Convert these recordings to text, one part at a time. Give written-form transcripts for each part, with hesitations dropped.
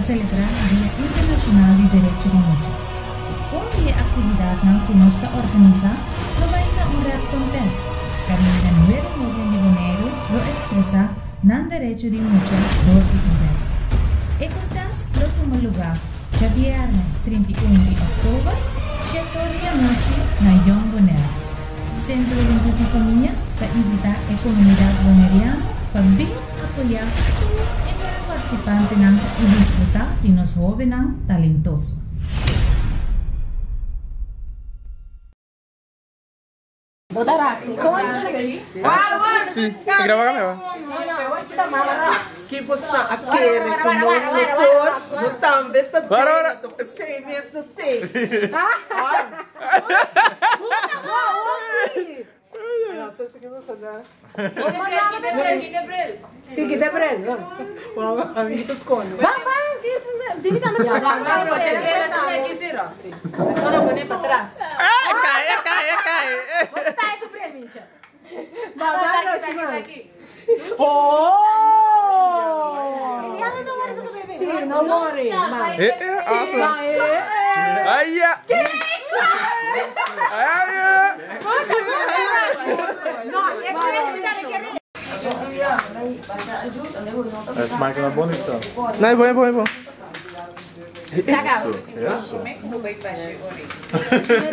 ta selebrá Dia Internashonal di Derecho di Mucha. Un di e aktividatnan ku nos ta organisá lo bai ta un rap contest, kaminda nuebe hóben di Boneiru lo ekspresá nan derecho di mucha dor di un rap. E contest lo tuma lugá djabièrnè 31 di òktober, shetor di anochi na Jong Bonaire. Sentro Hubentud i Famia ta invitá e komunidat boneriano pa bin apoyá tur e nuebe partisipantenan i disfrutá di nos hóbennan talentoso. Ki bo sta a kere ku nos no por? Nos tambe ta den, anto p'esei mes nos tin. No, e bon, e bon, e bon.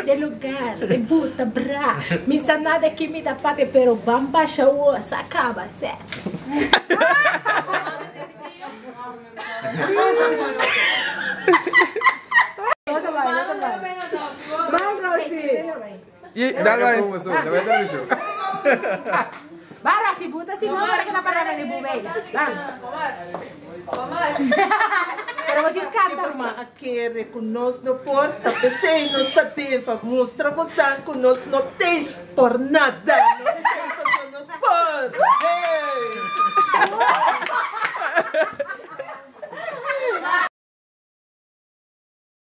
De lugar, de buta bra. Mi sa nada ki mi ta papia pero ban basha awo sa caba sè. Y dal bai. Ba Roxy buta si no ora ki ta para di bu baby. Ban. Pero bo tin canta Ki bo a kere ku nos no por ta p'esei nos ta den pa mustra bosan ku nos no tin por nada.